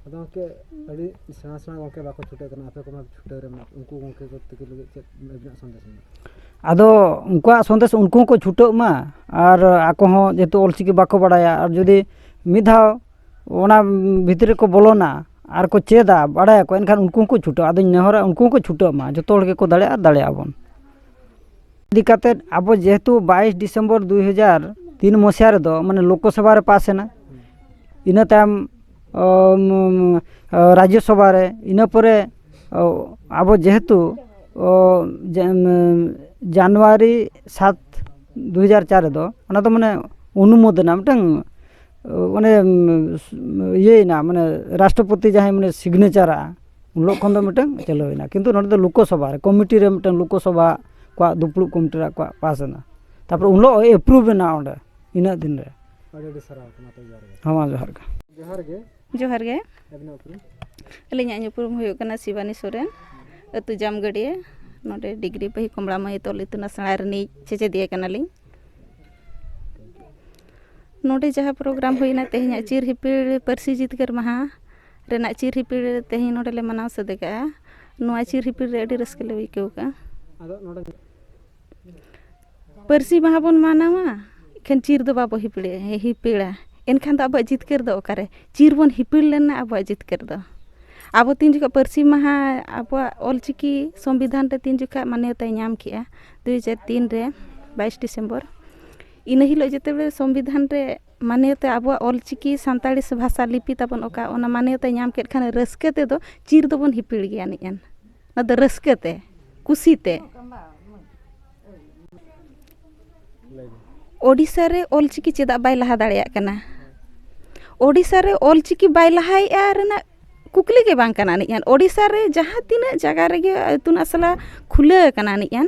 ᱟᱫᱚ ᱜᱚᱢᱠᱮ, ᱟᱹᱰᱤ ᱥᱮᱬᱟ ᱥᱮᱬᱟ ᱜᱚᱢᱠᱮ ᱵᱟᱠᱚ ᱪᱷᱩᱴᱟᱹᱜ ᱠᱟᱱᱟ, ᱟᱯᱮ ᱠᱚᱢᱟ ᱪᱷᱩᱴᱟᱹᱣ ᱨᱮ ᱢᱮᱱᱟᱜ, ᱩᱱᱠᱩ ᱜᱚᱢᱠᱮ ᱠᱚ ᱛᱟᱹᱠᱤᱱ ᱞᱟᱹᱜᱤᱫ ᱪᱮᱫ ᱟᱹᱵᱤᱱᱟᱜ ᱥᱚᱱᱫᱮᱥ ᱢᱮᱱᱟᱜᱼᱟ? ᱟᱫᱚ ᱩᱱᱠᱩᱣᱟᱜ ᱥᱚᱱᱫᱮᱥ, ᱩᱱᱠᱩ ᱦᱚᱸᱠᱚ ᱪᱷᱩᱴᱟᱹᱜ ᱢᱟ, ᱟᱨ ᱟᱠᱚ ᱦᱚᱸ ᱡᱮᱦᱮᱛᱩ ᱚᱞᱪᱤᱠᱤ ᱵᱟᱠᱚ ᱵᱟᱲᱟᱭᱟ, ᱟᱨ ᱡᱩᱫᱤ ᱢᱤᱫ ᱫᱷᱟᱣ ᱚᱱᱟ ᱵᱷᱤᱛᱨᱤ ᱨᱮᱠᱚ ᱵᱚᱞᱚᱱᱟ ᱟᱨ ᱠᱚ ᱪᱮᱫᱟ, ᱵᱟᱲᱟᱭᱟᱠᱚ, ᱮᱱᱠᱷᱟᱱ ᱩᱱᱠᱩ ᱦᱚᱸᱠᱚ ᱪᱷᱩᱴᱟᱹᱜᱼᱟ᱾ ᱟᱫᱚᱧ ᱱᱮᱦᱚᱨᱟ ᱩᱱᱠᱩ ᱦᱚᱸᱠᱚ ᱪᱷᱩᱴᱟᱹᱜ ᱢᱟ, ᱡᱚᱛᱚ ᱦᱚᱲ ᱜᱮᱠᱚ ᱫᱟᱲᱮᱭᱟᱜᱼᱟ ᱟᱨ ᱫᱟᱲᱮᱭᱟᱜᱼᱟ ᱵᱚᱱ᱾ ᱤᱫᱤ ᱠᱟᱛᱮᱫ ᱟᱵᱚ ᱡᱮᱦᱮᱛᱩ ᱵᱟᱭᱤᱥ ᱰᱤᱥᱮᱢᱵᱚᱨ ᱫᱩᱭ ᱦᱟᱡᱟᱨ ᱛᱤᱱ ᱢᱚᱥᱤᱦᱟ ᱨᱮᱫᱚ ᱢᱟᱱᱮ ᱞᱳᱠᱚᱥᱚᱵᱷᱟ ᱨᱮ ᱯᱟᱥ ᱮᱱᱟ, ᱤᱱᱟᱹ ᱛᱟᱭᱚᱢ ᱚᱢ, ᱨᱟᱡᱽᱡᱚᱥᱚᱵᱷᱟ ᱨᱮ, ᱤᱱᱟᱹ ᱯᱚᱨᱮ ᱚ, ᱟᱵᱚ ᱡᱮᱦᱮᱛᱩ ᱚ, ᱡᱟ-, ᱮᱢ, ᱡᱟᱱᱩᱣᱟᱨᱤ ᱥᱟᱛ ᱫᱩ ᱦᱟᱡᱟᱨ ᱪᱟᱨ ᱨᱮᱫᱚ ᱚᱱᱟ ᱫᱚ ᱢᱟᱱᱮ ᱚᱱᱩᱢᱳᱫᱚᱱᱟ ᱢᱤᱫᱴᱟᱝ ᱚ, ᱚᱱᱮ ᱮᱢ, ᱤᱭᱟᱹᱭᱮᱱᱟ ᱢᱟᱱᱮ ᱨᱟᱥᱴᱨᱚᱯᱚᱛᱤ ᱡᱟᱦᱟᱸᱭ ᱢᱟᱱᱮ ᱥᱤᱜᱽᱱᱮᱪᱟᱨᱟ ᱩᱱ ᱦᱤᱞᱳᱜ ᱠᱷᱚᱱ ᱫᱚ ᱢᱤᱫᱴᱟᱝ ᱪᱟᱹᱞᱩᱭᱮᱱᱟ, ᱠᱤᱱᱛᱩ ᱱᱚᱰᱮ ᱫᱚ ᱞᱳᱠᱚᱥᱚᱵᱷᱟ ᱨᱮ ᱠᱚᱢᱤᱴᱤ ᱨᱮ ᱢᱤᱫᱴᱟᱝ ᱞᱳᱠᱚᱥᱚᱵᱷᱟ ᱠᱚᱣᱟᱜ ᱫᱩᱯᱲᱩᱵ ᱠᱚᱢᱤᱴᱤ ᱨᱮ ᱠᱚᱣᱟᱜ ᱯᱟᱥ ᱮᱱᱟ, ᱛᱟᱨᱯᱚᱨᱮ ᱩᱱ ᱦᱤᱞᱳᱜ ᱮᱯᱨᱩᱵᱷ ᱮᱱᱟ ᱚᱸᱰᱮ ᱤᱱᱟᱹᱜ ᱫᱤᱱ ᱨᱮ᱾ ᱟᱹᱰᱤ ᱟᱹᱰᱤ ᱥᱟᱨᱦᱟᱣ, ᱢᱟ ᱛᱚᱵᱮ ᱡᱚᱦᱟᱨ ᱜᱮ᱾ ᱦᱚᱸ, ᱢᱟ ᱡᱚᱦᱟᱨ ᱜᱮ᱾ ᱡᱚᱦᱟᱨ ᱜᱮ᱾ ᱡᱚᱦᱟᱨ ᱜᱮ᱾ ᱟᱹᱵᱤᱱᱟᱜ ᱩᱯᱨᱩᱢ? ᱟᱹᱞᱤᱧᱟᱜ ᱧᱩᱛᱩᱢ ᱦᱩᱭᱩᱜ ᱠᱟᱱᱟ ᱥᱤᱵᱟᱱᱤ ᱥᱚᱨᱮᱱ, ᱟᱹᱛᱩ ᱡᱟᱢᱜᱟᱹᱰᱤᱭᱟᱹ᱾ ᱱᱚᱰᱮ ᱰᱤᱜᱽᱨᱤ ᱯᱟᱹᱦᱤ ᱠᱚᱢᱲᱟ ᱢᱟᱹᱭ ᱛᱚᱞ ᱤᱛᱩᱱ ᱟᱥᱲᱟ ᱨᱤᱱᱤᱡ ᱪᱮᱪᱮᱫᱤᱭᱟᱹ ᱠᱟᱱᱟᱞᱤᱧ᱾ ᱱᱚᱰᱮ ᱡᱟᱦᱟᱸ ᱯᱨᱳᱜᱨᱟᱢ ᱦᱩᱭᱱᱟ ᱛᱮᱦᱮᱧᱟᱜ ᱪᱤᱨ ᱦᱤᱯᱤᱲ ᱯᱟᱹᱨᱥᱤ ᱡᱤᱛᱠᱟᱹᱨ ᱢᱟᱦᱟ ᱨᱮᱱᱟᱜ ᱪᱤᱨ ᱦᱤᱯᱤᱲ ᱛᱮᱦᱮᱧ ᱱᱚᱰᱮ ᱞᱮ ᱢᱟᱱᱟᱣ ᱥᱟᱹᱛ ᱟᱠᱟᱫᱼᱟ᱾ ᱱᱚᱣᱟ ᱪᱤᱨ ᱦᱤᱯᱤᱲ ᱨᱮ ᱟᱹᱰᱤ ᱨᱟᱹᱥᱠᱟᱹ ᱞᱮ ᱟᱹᱭᱠᱟᱹᱣ ᱠᱟᱜᱼᱟ᱾ ᱟᱫᱚ ᱱᱚᱰᱮ ᱯᱟᱹᱨᱥᱤ ᱢᱟᱦᱟ ᱵᱚᱱ ᱢᱟᱱᱟᱣᱟ, ᱮᱱᱠᱷᱟᱱ ᱪᱤᱨ ᱫᱚ ᱵᱟᱵᱚ ᱦᱤᱯᱤᱲᱟ, ᱦᱤᱯᱤᱲᱟ᱾ ᱮᱱᱠᱷᱟᱱ ᱫᱚ ᱟᱵᱚᱣᱟᱜ ᱡᱤᱛᱠᱟᱹᱨ ᱫᱚ ᱚᱠᱟᱨᱮ? ᱪᱤᱨ ᱵᱚᱱ ᱦᱤᱯᱤᱲ ᱞᱮᱱᱟ ᱟᱵᱚᱣᱟᱜ ᱡᱤᱛᱠᱟᱹᱨ ᱫᱚ᱾ ᱟᱵᱚ ᱛᱤᱱ ᱡᱚᱠᱷᱚᱱ ᱯᱟᱹᱨᱥᱤ ᱢᱟᱦᱟ ᱟᱵᱚᱣᱟᱜ ᱚᱞᱪᱤᱠᱤ ᱥᱚᱝᱵᱤᱫᱷᱟᱱ ᱨᱮ ᱛᱤᱱ ᱡᱚᱠᱷᱚᱱ ᱢᱟᱱᱭᱚᱛᱟᱭ ᱧᱟᱢ ᱠᱮᱜᱼᱟ, ᱫᱩᱭ ᱦᱟᱡᱟᱨ ᱛᱤᱱ ᱨᱮ, ᱵᱟᱭᱤᱥ ᱰᱤᱥᱮᱢᱵᱚᱨ, ᱤᱱᱟᱹ ᱦᱤᱞᱳᱜ ᱡᱮᱛᱮ ᱥᱚᱝᱵᱤᱫᱷᱟᱱ ᱨᱮ ᱢᱟᱱᱭᱚᱛᱟ ᱟᱵᱚᱣᱟᱜ ᱚᱞᱪᱤᱠᱤ ᱥᱟᱱᱛᱟᱲᱤ ᱵᱷᱟᱥᱟ ᱞᱤᱯᱤ ᱛᱟᱵᱚᱱ ᱚᱠᱟ, ᱚᱱᱟ ᱢᱟᱱᱭᱚᱛᱟᱭ ᱧᱟᱢ ᱠᱮᱫ ᱠᱷᱟᱱ ᱨᱟᱹᱥᱠᱟᱹ ᱛᱮᱫᱚ ᱪᱤᱨ ᱫᱚᱵᱚᱱ ᱦᱤᱯᱤᱲ ᱜᱮᱭᱟ ᱱᱤᱡ ᱟᱱ᱾ ᱚᱱᱟ ᱫᱚ ᱨᱟᱹᱥᱠᱟᱹ ᱛᱮ, ᱠᱩᱥᱤ ᱛᱮ᱾ ᱳᱰᱤᱥᱟ ᱨᱮ ᱚᱞᱪᱤᱠᱤ ᱪᱮᱫᱟᱜ ᱵᱟᱭ ᱞᱟᱦᱟ ᱫᱟᱲᱮᱭᱟᱜ ᱠᱟᱱᱟ? ᱳᱰᱤᱥᱟ ᱨᱮ ᱚᱞᱪᱤᱠᱤ ᱵᱟᱭ ᱞᱟᱦᱟᱭᱮᱫᱼᱟ ᱨᱮᱱᱟᱜ ᱠᱩᱠᱞᱤ ᱜᱮ ᱵᱟᱝ ᱠᱟᱱᱟ ᱱᱤᱡ ᱟᱱ᱾ ᱳᱰᱤᱥᱟ ᱨᱮ ᱡᱟᱦᱟᱸ ᱛᱤᱱᱟᱹᱜ ᱡᱟᱭᱜᱟ ᱨᱮᱜᱮ ᱤᱛᱩᱱ ᱟᱥᱲᱟ ᱠᱷᱩᱞᱟᱹᱣ ᱟᱠᱟᱱᱟ ᱱᱤᱡ ᱟᱱ,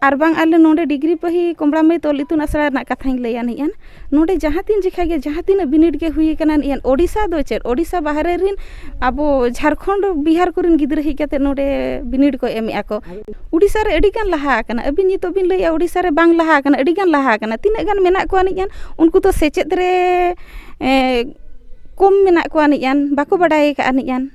ᱟᱨ ᱵᱟᱝ ᱟᱞᱮ ᱱᱚᱰᱮ ᱰᱤᱜᱽᱨᱤ ᱯᱟᱹᱦᱤ ᱠᱚᱢᱲᱟ ᱢᱟᱹᱭ ᱛᱚᱞ ᱤᱛᱩᱱ ᱟᱥᱲᱟ ᱨᱮᱱᱟᱜ ᱠᱟᱛᱷᱟᱧ ᱞᱟᱹᱭᱟ ᱱᱤᱡ ᱟᱱ, ᱱᱚᱰᱮ ᱡᱟᱦᱟᱸ ᱛᱤᱱ ᱡᱚᱠᱷᱟ ᱜᱮ ᱡᱟᱦᱟᱸ ᱛᱤᱱᱟᱹᱜ ᱵᱤᱱᱤᱰ ᱜᱮ ᱦᱩᱭ ᱟᱠᱟᱱᱟ ᱱᱤᱡ ᱟᱱ, ᱳᱰᱤᱥᱟ ᱫᱚ ᱪᱮᱫ, ᱳᱰᱤᱥᱟ ᱵᱟᱦᱨᱮ ᱨᱮᱱ ᱟᱵᱚ ᱡᱷᱟᱲᱠᱷᱚᱸᱰ ᱵᱤᱦᱟᱨ ᱠᱚᱨᱮᱱ ᱜᱤᱫᱽᱨᱟᱹ ᱦᱮᱡ ᱠᱟᱛᱮ ᱱᱚᱰᱮ ᱵᱤᱱᱤᱰ ᱠᱚ ᱮᱢᱮᱜᱼᱟ ᱠᱚ᱾ ᱳᱰᱤᱥᱟ ᱨᱮ ᱟᱹᱰᱤ ᱜᱟᱱ ᱞᱟᱦᱟ ᱟᱠᱟᱱᱟ᱾ ᱟᱹᱵᱤᱱ ᱱᱤᱛᱚᱜ ᱵᱤᱱ ᱞᱟᱹᱭᱮᱜᱼᱟ ᱳᱰᱤᱥᱟ ᱨᱮ ᱵᱟᱝ ᱞᱟᱦᱟ ᱟᱠᱟᱱᱟ, ᱟᱹᱰᱤ ᱜᱟᱱ ᱞᱟᱦᱟ ᱟᱠᱟᱱᱟ᱾ ᱛᱤᱱᱟᱹᱜ ᱜᱟᱱ ᱢᱮᱱᱟᱜ ᱠᱚᱣᱟ ᱱᱤᱡ ᱟᱱ, ᱩᱱᱠᱩ ᱫᱚ ᱥᱮᱪᱮᱫ ᱨᱮ ᱮ, ᱠᱚᱢ ᱢᱮᱱᱟᱜ ᱠᱚᱣᱟ ᱱᱤᱡ ᱟᱱ, ᱵᱟᱠᱚ ᱵᱟᱰᱟᱭ ᱟᱠᱟᱫᱼᱟ ᱱᱤᱡ ᱟᱱ᱾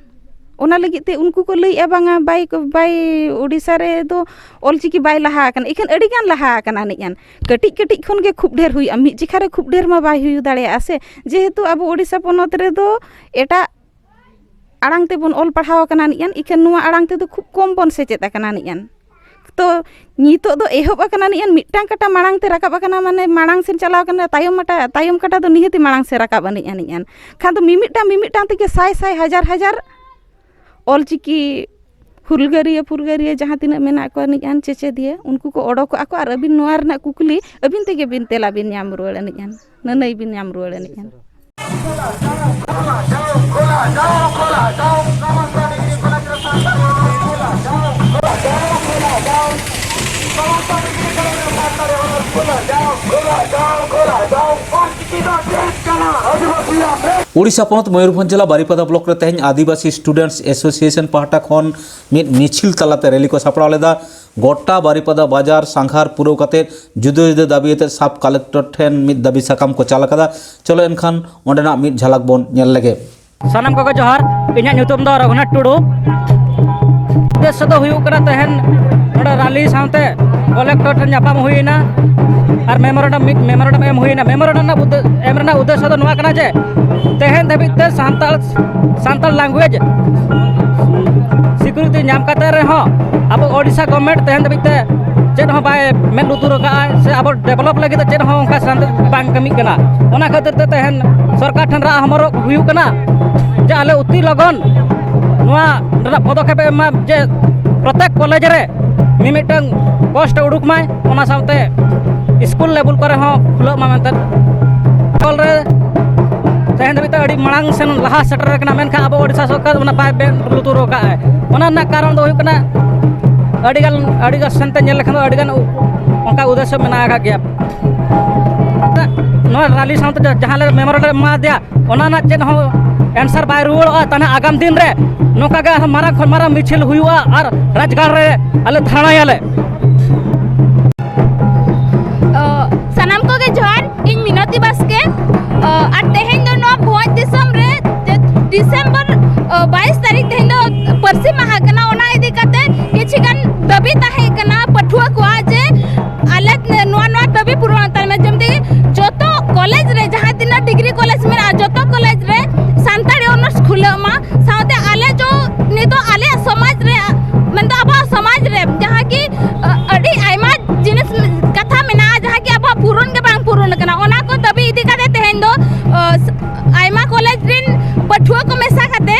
ᱚᱱᱟ ᱞᱟᱹᱜᱤᱫ ᱛᱮ ᱩᱱᱠᱩ ᱠᱚ ᱞᱟᱹᱭᱮᱜᱼᱟ ᱵᱟᱝᱟ ᱵᱟᱭ, ᱵᱟᱭ, ᱳᱰᱤᱥᱟ ᱨᱮᱫᱚ ᱚᱞᱪᱤᱠᱤ ᱵᱟᱭ ᱞᱟᱦᱟ ᱟᱠᱟᱱᱟ, ᱤᱠᱷᱟᱹᱱ ᱟᱹᱰᱤ ᱜᱟᱱ ᱞᱟᱦᱟ ᱟᱠᱟᱱᱟ ᱱᱤᱡ ᱟᱱ᱾ ᱠᱟᱹᱴᱤᱡ ᱠᱟᱹᱴᱤᱡ ᱠᱷᱚᱱ ᱜᱮ ᱠᱷᱩᱵ ᱰᱷᱮᱨ ᱦᱩᱭᱩᱜᱼᱟ, ᱢᱤᱫ ᱡᱮᱠᱷᱟ ᱨᱮ ᱠᱷᱩᱵ ᱰᱷᱮᱨ ᱢᱟ ᱵᱟᱭ ᱦᱩᱭ ᱫᱟᱲᱮᱭᱟᱜᱼᱟ ᱥᱮ, ᱡᱮᱦᱮᱛᱩ ᱟᱵᱚ ᱳᱰᱤᱥᱟ ᱯᱚᱱᱚᱛ ᱨᱮᱫᱚ ᱮᱴᱟᱜ ᱟᱲᱟᱝ ᱛᱮᱵᱚᱱ ᱚᱞ ᱯᱟᱲᱦᱟᱣ ᱟᱠᱟᱱᱟ ᱱᱤᱡ ᱟᱱ, ᱤᱠᱷᱟᱹᱱ ᱱᱚᱣᱟ ᱟᱲᱟᱝ ᱛᱮᱫᱚ ᱠᱷᱩᱵ ᱠᱚᱢ ᱵᱚᱱ ᱥᱮᱪᱮᱫ ᱟᱠᱟᱱᱟ ᱱᱤᱡ ᱟᱱ᱾ ᱛᱚ ᱱᱤᱛᱚᱜ ᱫᱚ ᱮᱦᱚᱵ ᱟᱠᱟᱱᱟ ᱱᱤᱡ ᱟᱱ, ᱢᱤᱫᱴᱟᱝ ᱠᱟᱴᱟ ᱢᱟᱲᱟᱝ ᱛᱮ ᱨᱟᱠᱟᱵ ᱟᱠᱟᱱᱟ, ᱢᱟᱱᱮ ᱢᱟᱲᱟᱝ ᱥᱮᱫ ᱪᱟᱞᱟᱣ ᱟᱠᱟᱱᱟ, ᱛᱟᱭᱚᱢ ᱢᱟᱴᱟ, ᱛᱟᱭᱚᱢ ᱠᱟᱴᱟ ᱫᱚ ᱱᱤᱦᱟᱹᱛᱤ ᱢᱟᱲᱟᱝ ᱥᱮᱫ ᱨᱟᱠᱟᱵ ᱟᱹᱱᱤᱡ ᱟᱹᱱᱤᱡ ᱟᱱ᱾ ᱠᱷᱟᱱ ᱫᱚ ᱢᱤᱢᱤᱫᱴᱟᱝ, ᱢᱤᱢᱤᱫᱴᱟᱝ ᱛᱮᱜᱮ ᱥᱟᱭ ᱥᱟᱭ, ᱦᱟᱡᱟᱨ ᱦᱟᱡᱟᱨ ᱚᱞᱪᱤᱠᱤ ᱦᱩᱞᱜᱟᱹᱨᱤᱭᱟᱹ ᱯᱷᱩᱞᱜᱟᱹᱨᱤᱭᱟᱹ ᱡᱟᱦᱟᱸ ᱛᱤᱱᱟᱹᱜ ᱢᱮᱱᱟᱜ ᱠᱚᱣᱟ ᱱᱤᱡ ᱟᱱ ᱪᱮᱪᱮᱫᱤᱭᱟᱹ, ᱩᱱᱠᱩ ᱠᱚ ᱚᱰᱚᱠᱚᱜᱼᱟ ᱠᱚ ᱟᱨ ᱟᱹᱵᱤᱱ ᱱᱚᱣᱟ ᱨᱮᱱᱟᱜ ᱠᱩᱠᱞᱤ ᱟᱹᱵᱤᱱ ᱛᱮᱜᱮ ᱵᱤᱱ ᱛᱮᱞᱟ ᱵᱤᱱ ᱧᱟᱢ ᱨᱩᱣᱟᱹᱲ ᱟᱹᱱᱤᱡ ᱟᱱ, ᱱᱟᱹᱱᱟᱹᱭ ᱵᱤᱱ ᱧᱟᱢ ᱨᱩᱣᱟᱹᱲ ᱟᱹᱱᱤᱡ ᱟᱱ᱾ ᱳᱰᱤᱥᱟ ᱯᱚᱱᱚᱛ ᱢᱚᱭᱩᱨᱵᱷᱚᱸᱡᱽ ᱡᱮᱞᱟ ᱵᱟᱨᱤᱯᱟᱫᱟ ᱵᱞᱚᱠ ᱨᱮ ᱛᱮᱦᱮᱧ ᱟᱹᱫᱤᱵᱟᱹᱥᱤ ᱥᱴᱩᱰᱮᱱᱴᱥ ᱮᱥᱳᱥᱤᱭᱮᱥᱚᱱ ᱯᱟᱦᱴᱟ ᱠᱷᱚᱱ ᱢᱤᱫ ᱢᱤᱪᱷᱤᱞ ᱛᱟᱞᱟᱛᱮ ᱨᱮᱞᱤ ᱠᱚ ᱥᱟᱯᱲᱟᱣ ᱞᱮᱫᱟ᱾ ᱜᱚᱴᱟ ᱵᱟᱨᱤᱯᱟᱫᱟ ᱵᱟᱡᱟᱨ ᱥᱟᱸᱜᱷᱟᱨ ᱯᱩᱨᱟᱹᱣ ᱠᱟᱛᱮ ᱡᱩᱫᱟᱹ ᱡᱩᱫᱟᱹ ᱫᱟᱹᱵᱤ ᱟᱛᱮ ᱥᱟᱵ ᱠᱟᱞᱮᱠᱴᱚᱨ ᱴᱷᱮᱱ ᱢᱤᱫ ᱫᱟᱹᱵᱤ ᱥᱟᱠᱟᱢ ᱠᱚ ᱪᱟᱞ ᱟᱠᱟᱫᱟ᱾ ᱪᱚᱞᱚ ᱮᱱᱠᱷᱟᱱ ᱚᱸᱰᱮᱱᱟᱜ ᱢᱤᱫ ᱡᱷᱟᱞᱟᱠ ᱵᱚᱱ ᱧᱮᱞ ᱞᱮᱜᱮ᱾ ᱥᱟᱱᱟᱢ ᱠᱚᱜᱮ ᱡᱚᱦᱟᱨ᱾ ᱤᱧᱟᱹᱜ ᱧᱩᱛᱩᱢ ᱫᱚ ᱨᱚᱜᱷᱩᱱᱟᱛᱷ ᱴᱩᱰᱩ᱾ ᱩᱫᱽᱫᱮᱥᱥᱚ ᱫᱚ ᱦᱩᱭᱩᱜ ᱠᱟᱱᱟ, ᱛᱮᱦᱮᱧ ᱱᱚᱰᱮ ᱨᱟᱞᱤ ᱥᱟᱶᱛᱮ ᱠᱚᱞᱮᱠᱴᱚᱨ ᱴᱷᱮᱱ ᱧᱟᱯᱟᱢ ᱦᱩᱭᱮᱱᱟ ᱟᱨ ᱢᱮᱢᱳᱨᱮᱱᱰᱟᱢ, ᱢᱤᱫ ᱢᱮᱢᱳᱨᱮᱱᱰᱟᱢ ᱮᱢ ᱦᱩᱭᱮᱱᱟ᱾ ᱢᱮᱢᱳᱨᱮᱱᱰᱟᱢ ᱨᱮᱱᱟᱜ ᱩᱫᱽᱫᱮ-, ᱮᱢ ᱨᱮᱱᱟᱜ ᱩᱫᱽᱫᱮᱥᱥᱚ ᱫᱚ ᱱᱚᱣᱟ ᱠᱟᱱᱟ ᱡᱮ ᱛᱮᱦᱮᱧ ᱫᱷᱟᱹᱵᱤᱡ ᱛᱮ ᱥᱟᱱᱛᱟᱲ, ᱥᱟᱱᱛᱟᱲ ᱞᱮᱝᱜᱩᱭᱮᱡᱽ ᱥᱤᱠᱩᱨᱤᱴᱤ ᱧᱟᱢ ᱠᱟᱛᱮ ᱨᱮᱦᱚᱸ ᱟᱵᱚ ᱳᱰᱤᱥᱟ ᱜᱚᱵᱷᱢᱮᱱᱴ ᱛᱮᱦᱮᱧ ᱫᱷᱟᱹᱵᱤᱡ ᱛᱮ ᱪᱮᱫ ᱦᱚᱸ ᱵᱟᱭ ᱢᱮᱫ ᱞᱩᱛᱩᱨ ᱟᱠᱟᱫᱼᱟ, ᱥᱮ ᱟᱵᱚ ᱰᱮᱵᱷᱞᱚᱯ ᱞᱟᱹᱜᱤᱫ ᱛᱮ ᱪᱮᱫ ᱦᱚᱸ ᱚᱱᱠᱟ ᱥᱟᱱ-, ᱵᱟᱝ ᱠᱟᱹᱢᱤᱜ ᱠᱟᱱᱟ᱾ ᱚᱱᱟ ᱠᱷᱟᱹᱛᱤᱨ ᱛᱮ ᱛᱮᱦᱮᱧ ᱥᱚᱨᱠᱟᱨ ᱴᱷᱮᱱ ᱨᱟᱜ ᱦᱚᱢᱚᱨᱚᱜ ᱦᱩᱭᱩᱜ ᱠᱟᱱᱟ ᱡᱮ ᱟᱞᱮ ᱚᱛᱤ ᱞᱚᱜᱚᱱ ᱱᱚᱣᱟ ᱨᱮᱱᱟᱜ ᱯᱚᱫᱚᱠᱷᱮᱯ ᱮ ᱮᱢᱟ, ᱡᱮ ᱯᱨᱚᱛᱮᱠ ᱠᱚᱞᱮᱡᱽ ᱨᱮ ᱢᱤᱢᱤᱫᱴᱟᱝ ᱯᱳᱥᱴ ᱩᱰᱩᱠ ᱢᱟᱭ, ᱚᱱᱟ ᱥᱟᱶᱛᱮ ᱥᱠᱩᱞ ᱞᱮᱵᱮᱞ ᱠᱚᱨᱮ ᱦᱚᱸ ᱠᱷᱩᱞᱟᱹᱜ ᱢᱟ ᱢᱮᱱᱛᱮ᱾ ᱚᱞ ᱨᱮ ᱛᱮᱦᱮᱧ ᱫᱷᱟᱹᱵᱤᱡ ᱛᱮ ᱟᱹᱰᱤ ᱢᱟᱲᱟᱝ ᱥᱮᱱ ᱞᱟᱦᱟ ᱥᱮᱴᱮᱨ ᱟᱠᱟᱱᱟ, ᱢᱮᱱᱠᱷᱟᱱ ᱟᱵᱚ ᱳᱰᱤᱥᱟ ᱥᱚᱨᱠᱟᱨ ᱚᱱᱟ ᱵᱟᱭ ᱢᱮᱫ ᱞᱩᱛᱩᱨ ᱟᱠᱟᱫᱼᱟᱭ᱾ ᱚᱱᱟ ᱨᱮᱱᱟᱜ ᱠᱟᱨᱚᱱ ᱫᱚ ᱦᱩᱭᱩᱜ ᱠᱟᱱᱟ, ᱟᱹᱰᱤᱜᱟᱱ, ᱟᱹᱰᱤᱜᱟᱱ ᱥᱮᱱᱛᱮ ᱧᱮᱞ ᱞᱮᱠᱷᱟᱱ ᱫᱚ ᱟᱹᱰᱤᱜᱟᱱ ᱚᱱᱠᱟ ᱩᱫᱮᱥᱥᱚ ᱢᱮᱱᱟᱜ ᱟᱠᱟᱫ ᱜᱮᱭᱟ᱾ ᱱᱚᱣᱟ ᱨᱟᱞᱤ ᱥᱟᱶᱛᱮ ᱡᱟ-, ᱡᱟᱦᱟᱸ ᱞᱮ ᱢᱮᱢᱳᱨᱮᱱᱰᱟᱢ ᱮᱢᱟ ᱫᱮᱭᱟ, ᱚᱱᱟ ᱨᱮᱱᱟᱜ ᱪᱮᱫ ᱦᱚᱸ ᱮᱱᱥᱟᱨ ᱵᱟᱭ ᱨᱩᱣᱟᱹᱲᱚᱜᱼᱟ᱾ ᱛᱟᱦᱞᱮ ᱟᱜᱟᱢ ᱫᱤᱱ ᱨᱮ ᱱᱚᱝᱠᱟ ᱜᱮ ᱟᱨᱦᱚᱸ ᱢᱟᱨᱟᱝ ᱠᱷᱚᱱ ᱢᱟᱨᱟᱝ ᱢᱤᱪᱷᱤᱞ ᱦᱩᱭᱩᱜᱼᱟ ᱟᱨ ᱨᱟᱡᱽᱜᱟᱲ ᱨᱮ ᱟᱞᱮ ᱫᱷᱟᱨᱱᱟᱭᱟᱞᱮ᱾ ᱚ, ᱥᱟᱱᱟᱢ ᱠᱚᱜᱮ ᱡᱚᱦᱟᱨ, ᱤᱧ ᱢᱤᱱᱚᱛᱤ ᱵᱟᱥᱠᱮ᱾ ᱚ, ᱟᱨ ᱛᱮᱦᱮᱧ ᱫᱚ ᱱᱚᱣᱟ ᱵᱷᱚᱸᱡᱽ ᱫᱤᱥᱚᱢ ᱨᱮ ᱡᱮ ᱰᱤᱥᱮᱢᱵᱚᱨ, ᱚ, ᱵᱟᱭᱤᱥ ᱛᱟᱹᱨᱤᱠᱷ, ᱛᱮᱦᱮᱧ ᱫᱚ ᱯᱟᱹᱨᱥᱤ ᱢᱟᱦᱟ ᱠᱟᱱᱟ, ᱚᱱᱟ ᱤᱫᱤ ᱠᱟᱛᱮ ᱠᱤᱪᱷᱩ ᱜᱟᱱ ᱫᱟᱹᱵᱤ ᱛᱟᱦᱮᱸ ᱠᱟᱱᱟ ᱯᱟᱹᱴᱷᱩᱣᱟᱹ ᱠᱚᱣᱟᱜ ᱡᱮ ᱟᱞᱮ ᱱᱚᱣᱟ, ᱱᱚᱣᱟ ᱫᱟᱹᱵᱤ ᱯᱩᱨᱚᱱ ᱛᱟᱞᱮ ᱢᱟ, ᱡᱮᱢᱛᱤ ᱡᱚᱛᱚ ᱠᱚᱞᱮᱡᱽ ᱨᱮ, ᱡᱟᱦᱟᱸ ᱛᱤᱱᱟᱹᱜ ᱰᱤᱜᱽᱨᱤ ᱠᱚᱞᱮᱡᱽ ᱢᱮᱱᱟᱜᱼᱟ, ᱡᱚᱛᱚ ᱠᱚᱞᱮᱡᱽ ᱨᱮ ᱥᱟᱱᱛᱟᱲᱤ ᱚᱱᱟᱨᱥ ᱠᱷᱩᱞᱟᱹᱜ ᱢᱟ᱾ ᱥᱟᱶᱛᱮ ᱟᱞᱮ ᱡᱚ ᱱᱤᱛᱚᱜ ᱟᱞᱮᱭᱟᱜ ᱥᱚᱢᱟᱡᱽ ᱨᱮ, ᱢᱮᱱᱫᱚ ᱟᱵᱚᱣᱟᱜ ᱥᱚᱢᱟᱡᱽ ᱨᱮ ᱡᱟᱦᱟᱸ ᱠᱤ, ᱟ, ᱟᱹᱰᱤ ᱟᱭᱢᱟ ᱡᱤᱱᱤᱥ, ᱠᱟᱛᱷᱟ ᱢᱮᱱᱟᱜᱼᱟ, ᱡᱟᱦᱟᱸ ᱠᱤ ᱟᱵᱚᱣᱟᱜ ᱯᱩᱨᱚᱱ ᱜᱮ ᱵᱟᱝ ᱯᱩᱨᱚᱱ ᱟᱠᱟᱱᱟ, ᱚᱱᱟ ᱠᱚ ᱫᱟᱹᱵᱤ ᱤᱫᱤ ᱠᱟᱛᱮ ᱛᱮᱦᱮᱧ ᱫᱚ, ᱟ, ᱟᱭᱢᱟ ᱠᱚᱞᱮᱡᱽ ᱨᱮᱱ ᱯᱟᱹᱴᱷᱩᱣᱟᱹ ᱠᱚ ᱢᱮᱥᱟ ᱠᱟᱛᱮ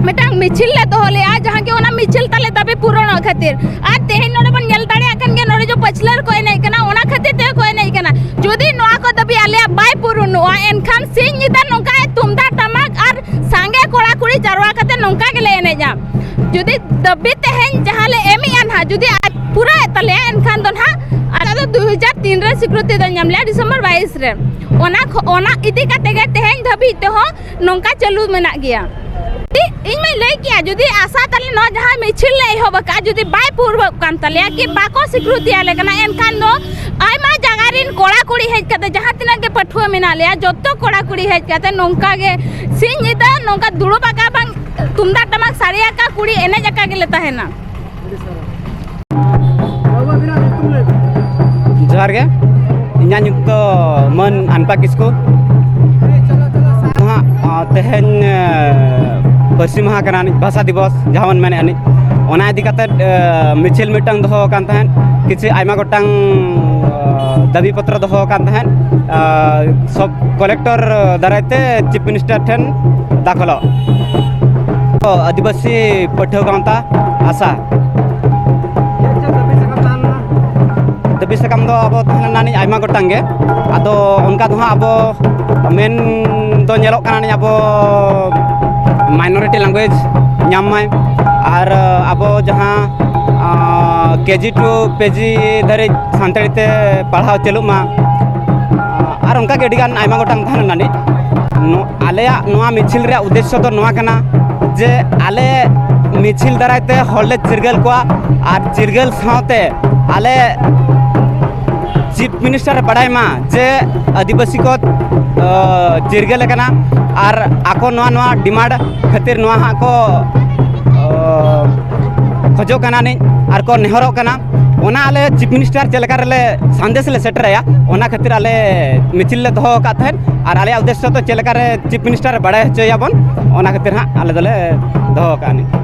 ᱢᱤᱫᱴᱟᱝ ᱢᱤᱪᱷᱤᱞ ᱞᱮ ᱫᱚᱦᱚ ᱞᱮᱜᱼᱟ, ᱡᱟᱦᱟᱸ ᱠᱤ ᱚᱱᱟ ᱢᱤᱪᱷᱤᱞ ᱛᱟᱞᱮ ᱫᱟᱹᱵᱤ ᱯᱩᱨᱚᱱᱚᱜ ᱠᱷᱟᱹᱛᱤᱨ᱾ ᱟᱨ ᱛᱮᱦᱮᱧ ᱱᱚᱰᱮ ᱵᱚᱱ ᱧᱮᱞ ᱫᱟᱲᱮᱭᱟᱜ ᱠᱟᱱ ᱜᱮᱭᱟ, ᱱᱚᱰᱮ ᱡᱚ ᱯᱟᱹᱪᱷᱞᱟᱹᱨ ᱠᱚ ᱮᱱᱮᱡ ᱠᱟᱱᱟ, ᱚᱱᱟ ᱠᱷᱟᱹᱛᱤᱨ ᱛᱮ ᱠᱚ ᱮᱱᱮᱡ ᱠᱟᱱᱟ᱾ ᱡᱩᱫᱤ ᱱᱚᱣᱟ ᱠᱚ ᱫᱟᱹᱵᱤ ᱟᱞᱮᱭᱟᱜ ᱵᱟᱭ ᱯᱩᱨᱚᱱᱚᱜᱼᱟ, ᱮᱱᱠᱷᱟᱱ ᱥᱤᱧ ᱧᱤᱫᱟᱹ ᱱᱚᱝᱠᱟ ᱛᱩᱢᱫᱟᱜ ᱴᱟᱢᱟᱠ ᱟᱨ ᱥᱟᱸᱜᱮ ᱠᱚᱲᱟ ᱠᱩᱲᱤ ᱡᱟᱨᱣᱟ ᱠᱟᱛᱮ ᱱᱚᱝᱠᱟ ᱜᱮᱞᱮ ᱮᱱᱮᱡᱼᱟ᱾ ᱡᱩᱫᱤ ᱫᱟᱹᱵᱤ ᱛᱮᱦᱮᱧ ᱡᱟᱦᱟᱸ ᱞᱮ ᱮᱢᱮᱜᱼᱟ ᱱᱟᱦᱟᱜ, ᱡᱩᱫᱤ ᱟᱡ ᱯᱩᱨᱟᱹᱣᱮᱫ ᱛᱟᱞᱮᱭᱟ, ᱮᱱᱠᱷᱟᱱ ᱫᱚ ᱱᱟᱦᱟᱜ ᱟᱞᱮ ᱫᱚ ᱫᱩ ᱦᱟᱡᱟᱨ ᱛᱤᱱ ᱨᱮ ᱥᱤᱠᱨᱤᱛᱤ ᱫᱚ ᱧᱟᱢ ᱞᱮᱭᱟ, ᱰᱤᱥᱮᱢᱵᱚᱨ ᱵᱟᱭᱤᱥ ᱨᱮ᱾ ᱚᱱᱟ ᱠᱷᱚ-, ᱚᱱᱟ ᱤᱫᱤ ᱠᱟᱛᱮ ᱜᱮ ᱛᱮᱦᱮᱧ ᱫᱷᱟᱹᱵᱤᱡ ᱛᱮᱦᱚᱸ ᱱᱚᱝᱠᱟ ᱪᱟᱹᱞᱩ ᱢᱮᱱᱟᱜ ᱜᱮᱭᱟ᱾ ᱤ-, ᱤᱧ ᱢᱟᱧ ᱞᱟᱹᱭ ᱠᱮᱭᱟ, ᱡᱩᱫᱤ ᱟᱥᱟ ᱛᱟᱞᱮ ᱱᱚᱣᱟ ᱡᱟᱦᱟᱸ ᱢᱤᱪᱷᱤᱞ ᱞᱮ ᱮᱦᱚᱵ ᱟᱠᱟᱫᱼᱟ, ᱡᱩᱫᱤ ᱵᱟᱭ ᱯᱩᱨᱟᱹᱜ ᱠᱟᱱ ᱛᱟᱞᱮᱭᱟ ᱠᱤ ᱵᱟᱠᱚ ᱥᱤᱠᱨᱤᱛᱤ ᱟᱞᱮ ᱠᱟᱱᱟ, ᱮᱱᱠᱷᱟᱱ ᱫᱚ ᱟᱭᱢᱟ ᱡᱟᱭᱜᱟ ᱨᱮᱱ ᱠᱚᱲᱟ ᱠᱩᱲᱤ ᱦᱮᱡ ᱠᱟᱛᱮ, ᱡᱟᱦᱟᱸ ᱛᱤᱱᱟᱹᱜ ᱜᱮ ᱯᱟᱹᱴᱷᱩᱣᱟᱹ ᱢᱮᱱᱟᱜ ᱞᱮᱭᱟ, ᱡᱚᱛᱚ ᱠᱚᱲᱟ ᱠᱩᱲᱤ ᱦᱮᱡ ᱠᱟᱛᱮ ᱱᱚᱝᱠᱟ ᱜᱮ ᱥᱤᱧ ᱧᱤᱫᱟᱹ ᱱᱚᱝᱠᱟ ᱫᱩᱲᱩᱵ ᱟᱠᱟᱫ ᱵᱟᱝ ᱛᱩᱢᱫᱟᱜ ᱴᱟᱢᱟᱠ ᱥᱟᱰᱮ ᱟᱠᱟ, ᱠᱩᱲᱤ ᱮᱱᱮᱡ ᱟᱠᱟ ᱜᱮᱞᱮ ᱛᱟᱦᱮᱱᱟ᱾ ᱡᱚᱦᱟᱨ ᱜᱮ, ᱤᱧᱟᱹᱜ ᱧᱩᱛᱩᱢ ᱫᱚ ᱢᱟᱹᱱ ᱟᱱᱯᱟ ᱠᱤᱥᱠᱩ᱾ ᱦᱟᱸᱜ, ᱟ, ᱛᱮᱦᱮᱧ, ᱮ, ᱯᱟᱹᱨᱥᱤ ᱢᱟᱦᱟ ᱠᱟᱱᱟ, ᱵᱷᱟᱥᱟ ᱫᱤᱵᱚᱥ ᱡᱟᱦᱟᱸ ᱵᱚᱱ ᱢᱮᱱᱮᱫ ᱟᱹᱱᱤᱡ, ᱚᱱᱟ ᱤᱫᱤ ᱠᱟᱛᱮᱫ, ᱮ, ᱢᱤᱪᱷᱤᱞ ᱢᱤᱫᱴᱟᱝ ᱫᱚᱦᱚ ᱟᱠᱟᱱ ᱛᱟᱦᱮᱸᱫ, ᱠᱤᱪᱷᱩ ᱟᱭᱢᱟ ᱜᱚᱴᱟᱝ, ᱮ, ᱫᱟᱹᱵᱤ ᱯᱚᱛᱨᱚ ᱫᱚᱦᱚ ᱟᱠᱟᱱ ᱛᱟᱦᱮᱸᱫ, ᱮ, ᱥᱚᱵ ᱠᱚᱞᱮᱠᱴᱚᱨ ᱫᱟᱨᱟᱭ ᱛᱮ ᱪᱤᱯ ᱢᱤᱱᱤᱥᱴᱟᱨ ᱴᱷᱮᱱ ᱫᱟᱠᱷᱚᱞᱚᱜ᱾ ᱛᱚ, ᱟᱹᱫᱤᱵᱟᱹᱥᱤ ᱯᱟᱹᱴᱷᱩᱣᱟᱹ ᱜᱟᱶᱛᱟ ᱟᱥᱟ᱾ ᱫᱟᱹᱵᱤ ᱥᱟᱠᱟᱢ ᱫᱚ ᱟᱵᱚ ᱛᱟᱦᱮᱸ ᱞᱮᱱᱟ ᱱᱤᱡ ᱟᱭᱢᱟ ᱜᱚᱴᱟᱝ ᱜᱮ᱾ ᱟᱫᱚ ᱚᱱᱠᱟ ᱫᱚ ᱦᱟᱸᱜ ᱟᱵᱚ ᱢᱮᱱ ᱫᱚ ᱧᱮᱞᱚᱜ ᱠᱟᱱᱟ ᱱᱤᱡ ᱟᱵᱚ minority language ᱧᱟᱢ ᱢᱟᱭ᱾ ᱟᱨ ᱟᱵᱚ ᱡᱟᱦᱟᱸ, ᱟᱸ, KG to PG ᱫᱷᱟᱹᱨᱤᱡ ᱥᱟᱱᱛᱟᱲᱤ ᱛᱮ ᱯᱟᱲᱦᱟᱣ ᱪᱟᱹᱞᱩᱜ ᱢᱟ᱾ ᱟᱨ ᱚᱱᱠᱟ ᱜᱮ ᱟᱹᱰᱤ ᱜᱟᱱ ᱟᱭᱢᱟ ᱜᱚᱴᱟᱝ ᱛᱟᱦᱮᱸ ᱞᱮᱱᱟ ᱱᱤᱡ᱾ ᱱᱚ-, ᱟᱞᱮᱭᱟᱜ ᱱᱚᱣᱟ ᱢᱤᱪᱷᱤᱞ ᱨᱮᱭᱟᱜ ᱩᱫᱽᱫᱮᱥᱥᱚ ᱫᱚ ᱱᱚᱣᱟ ᱠᱟᱱᱟ ᱡᱮ ᱟᱞᱮ ᱢᱤᱪᱷᱤᱞ ᱫᱟᱨᱟᱭ ᱛᱮ ᱦᱚᱲ ᱞᱮ ᱪᱤᱨᱜᱟᱹᱞ ᱠᱚᱣᱟ ᱟᱨ ᱪᱤᱨᱜᱟᱹᱞ ᱥᱟᱶᱛᱮ ᱟᱞᱮ ᱪᱤᱯ ᱢᱤᱱᱤᱥᱴᱟᱨ ᱮ ᱵᱟᱲᱟᱭ ᱢᱟ ᱡᱮ ᱟᱹᱫᱤᱵᱟᱹᱥᱤ ᱠᱚ, ᱟᱹ, ᱪᱤᱨᱜᱟᱹᱞ ᱟᱠᱟᱱᱟ ᱟᱨ ᱟᱠᱚ ᱱᱚᱣᱟ, ᱱᱚᱣᱟ ᱰᱤᱢᱟᱱᱰ ᱠᱷᱟᱹᱛᱤᱨ ᱱᱚᱣᱟ ᱦᱟᱸᱜ ᱠᱚ, ᱟᱹ, ᱠᱷᱚᱡᱚᱜ ᱠᱟᱱᱟ ᱱᱤᱡ ᱟᱨ ᱠᱚ ᱱᱮᱦᱚᱨᱚᱜ ᱠᱟᱱᱟ᱾ ᱚᱱᱟ ᱟᱞᱮ ᱪᱤᱯ ᱢᱤᱱᱤᱥᱴᱟᱨ ᱪᱮᱫ ᱞᱮᱠᱟ ᱨᱮᱞᱮ ᱥᱟᱸᱫᱮᱥ ᱞᱮ ᱥᱮᱴᱮᱨᱟᱭᱟ, ᱚᱱᱟ ᱠᱷᱟᱹᱛᱤᱨ ᱟᱞᱮ ᱢᱤᱪᱷᱤᱞ ᱞᱮ ᱫᱚᱦᱚ ᱟᱠᱟᱫ ᱛᱟᱦᱮᱸᱫ᱾ ᱟᱨ ᱟᱞᱮᱭᱟᱜ ᱩᱫᱽᱫᱮᱥᱥᱚ ᱫᱚ ᱪᱮᱫ ᱞᱮᱠᱟ ᱨᱮ ᱪᱤᱯ ᱢᱤᱱᱤᱥᱴᱟᱨ ᱮ ᱵᱟᱲᱟᱭ ᱦᱚᱪᱚᱭᱟᱵᱚᱱ, ᱚᱱᱟ ᱠᱷᱟᱹᱛᱤᱨ ᱦᱟᱸᱜ ᱟᱞᱮ ᱫᱚᱞᱮ ᱫᱚᱦᱚ ᱟᱠᱟᱫᱼᱟ ᱱᱤᱡ᱾